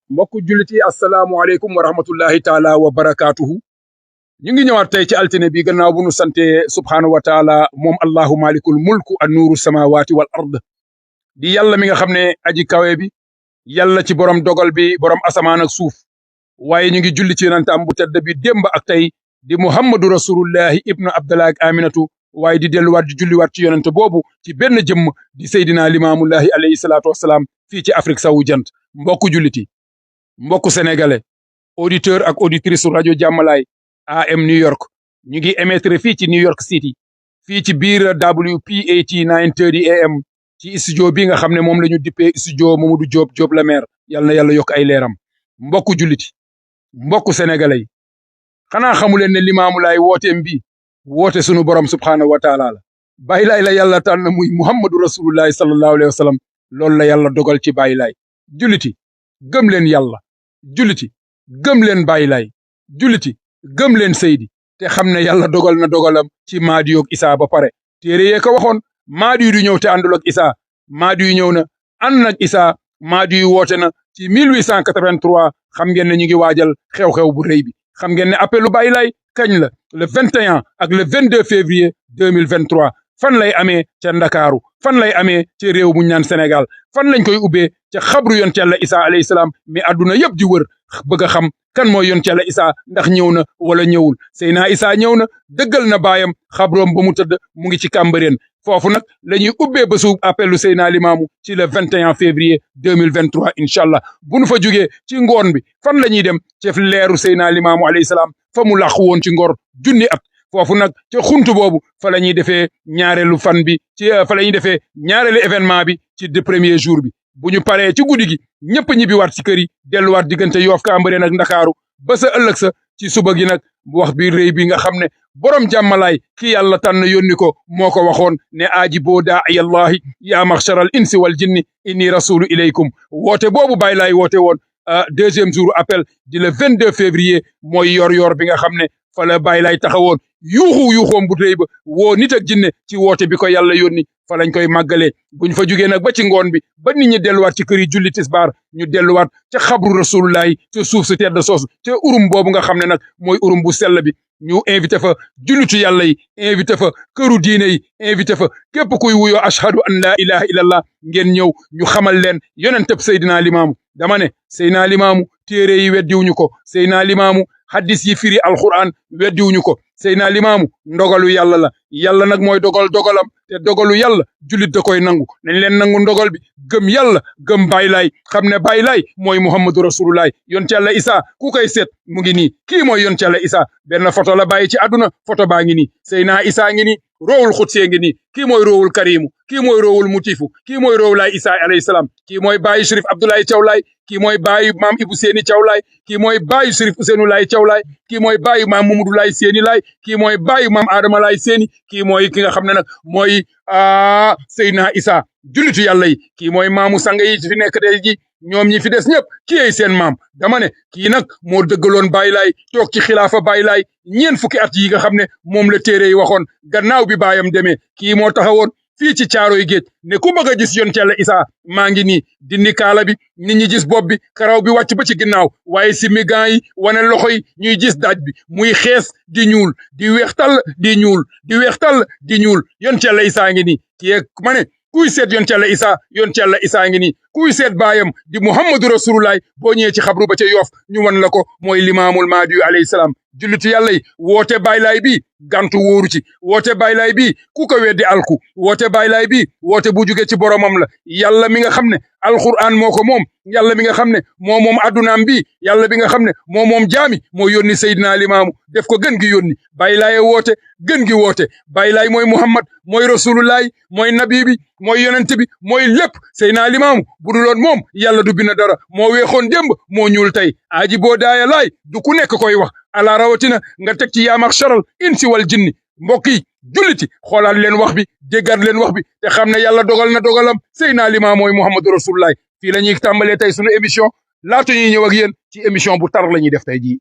mbokku jullit yi asalaamualeykum wa rahmatullahi taala wa barakaatuhu. ñu ngi ñëwaat tey ci altine bi gannaaw bu nu sante subhaanahu wa taala moom allahu malikul mulku an nuuru samawaati wal ard di yàlla mi nga xam ne aji kawe bi yàlla ci borom dogal bi borom asamaan ak suuf waaye ñu ngi julli ci yonentam bu tedd bi démb ak tey di muhammadu rasulullahi ibnu abdallah ak aminatu waaye di delluwaat di julliwaat ci yonent boobu ci benn jëmm di seydina limaamullahi alayhi salaatu wassalaam fii ci Afrique sowu jant. mbokku jullit yi mbokku sénégalais auditeur ak auditrice su rajo Jàmmalaay AM New York ñu ngi émettre fii ci New York City fii ci biir WPAT 930 AM ci studio bi nga xam ne moom la ñu dippee studio Mamadou Diop la maire yal na yàlla yokk ay leeram. mbokku jullit mbokku sénégalais xanaa xamuleen ne Limaamu Laay wooteem bi woote sunu borom subhaanahu wa taala la Baay Laay la yàlla tànn muy Muhammadu rasulullahi sallallahu alayhi wa sallam loolu la yàlla dogal ci Baay Laay. julliti gëm leen yàlla julliti gëm leen Baay Laay julliti gëm leen Seydi te xam ne yàlla dogal na dogalam ci Maadi yoog Isaa ba pare téere yee ko waxoon Maadi yu du ñëw te àndul ak Isaa Maadi yu ñëw na ànd nag Isaa Maadi yu woote na ci 1883 xam ngeen ne ñu ngi waajal xew-xew bu rëy bi xam ngeen ne appelu Baay Laay kañ la le 21 ak le 22 février 2023 fan lay amee ca Ndakaaru fan lay amee ci réew bu ñu naan Sénégal fan lañ koy ubbee ca xabru yonent Yàlla Isaa alayhi salaam mi àdduna yëpp di wër bëgg a xam kan mooy yonent Yàlla Isaa ndax ñëw na wala ñëwul Seydina Isaa ñëw na dëggal na baayam xabroom ba mu tëdd mu ngi ci Cambérène foofu nag la ñuy ubbee ba su appelu Seydina Limaamu ci le 21 février 2023 incha allah bu nu fa jugee ci ngoon bi fan la ñuy dem ci leeru Seydina Limaamu alayhi salaam fa mu làqu woon ci ngor junni at foofu nag ca xuntu boobu fa la ñuy defee ñaareelu fan bi ci fa la ñuy defee ñaareelu événement bi ci de premier jour bi bu ñu paree ci guddi gi ñëpp ñibbiwaat ci kër yi delluwaat diggante Yoof Cambérène ak Ndakaaru ba sa ëllëg sa ci suba gi nag wax bi rëy bi nga xam ne borom jàmmalaay ki yàlla tànn yónni ko moo ko waxoon ne aajiboo daa'iyallahi yaa maxcharal insi wal jinni inni rasulu ilaykum woote boobu Baay Laay woote woon deuxième jour appel di le 22 février mooy yor bi nga xam ne fa la Baay Laay taxawoon yuuxoom bu rëy ba woo nit ak jinne ci woote bi ko yàlla yónni fa lañ koy màggalee buñ fa jugee nag ba ci ngoon bi ba nit ñi delluwaat ci kër yi julli tisbaar ñu delluwaat ca xabru rasulullahi ca suuf si tedd soosu ca urum boobu nga xam ne nag mooy urum bu sell bi ñu invité fa jullitu yàlla yi invité fa këru diine yi invité fa képp kuy wuyoo ashhadu an laa ilaha illallah ngeen ñëw ñu xamal leen yonenteb Seydina Limaamu dama ne Seydina Limaamu téere yi weddiwuñu ko Seydina Limaamu hadis yi firi alquran weddiwuñu ko Seydina Limaamu ndogalu yàlla la yàlla nag mooy dogalam te dogalu yàlla jullit da koy nangu nañ leen nangu ndogal bi gëm yàlla gëm Baay Laay xam ne Baay Laay mooy Muhammadu Rasulullah yonent Yàlla Isaa ku koy seet mu ngi nii kii mooy yonent Yàlla Isaa benn photo la bàyyi ci àdduna photo baa ngi nii Seydina Isaa ngi nii roowul xudsee ngi nii kii mooy roowul karimu kii mooy roowul mutifu kii mooy roowulaay Isaa alayhi salaam kii mooy bàyyi Chérif Abdoulaye Thiaw Laye kii mooy bàyyi maam Ibou Séni Thiaw Laye kii mooy bàyyi Chérif Ousseynou Laye Thiaw Laye kii mooy bàyyi maam Mamadou Laye Séni Laye kii mooy bàyyi maam Adama Laye Séni kii mooy ki nga xam ne nag mooy Seydina Isaa jullitu yàlla yi kii mooy maamu sang yi fi nekk tey ji ñoom ñi fi des ñëpp kii ay seen maam dama ne kii nag moo dëggaloon Baay Laay toog ci xilaafa Baay Laay ñeent fukki at yi nga xam ne moom la téere yi waxoon gannaaw bi baayam demee kii moo taxawoon fii ci Caaroy Géej ne ku bëgg a gis yonent Yàlla Isaa maa ngi nii dindi kaala bi nit ñi gis bopp bi karaw bi wàcc ba ci ginnaaw waaye simi gaa yi wane loxo yi ñuy gis daaj bi muy xees di ñuul di weex tàll di ñuul di weex tàll di ñuul yonent Yàlla Isaa ngi nii kii ma ne kuy seet yonent Yàlla Isaa ngi nii kuy seet baayam di Muhammadu Rasulullah boo ñëwee ci xabru ba ca Yoof ñu wan la ko mooy limaamul Mahdi alayhi salaam jullitu yàlla yi woote Baay Laay bi gantu wóoru ci woote Baay Laay bi ku ko weddi alku woote Baay Laay bi woote bu jugee ci boromam la yàlla mi nga xam ne alquran moo ko moom yàlla mi nga xam ne moo moom addunaam bi yàlla bi nga xam ne moo moom jaami moo yónni Seydina Limaamu def ko gën gi yónni Baay Laay woote gën gi woote Baay Laay mooy Muhammad mooy Rasulullah mooy nabi bi mooy yonent bi mooy lépp Seydina Limaamu bu duloon moom yàlla du bind dara moo weexoon démb moo ñuul tey aji boo daaya laay du ku nekk koy wax ala rawatina nga teg ci yaa maxcharal insi wal jinni mbokk yi julliti xoolaat leen wax bi déggaat leen wax bi te xam ne yàlla dogal na dogalam Seydina Limaamu mooy Muhammadu Rasulullah fii la ñuy tàmbalee tey sunu émission laata ñuy ñëw ak yéen ci émission bu tar la ñuy def tey jii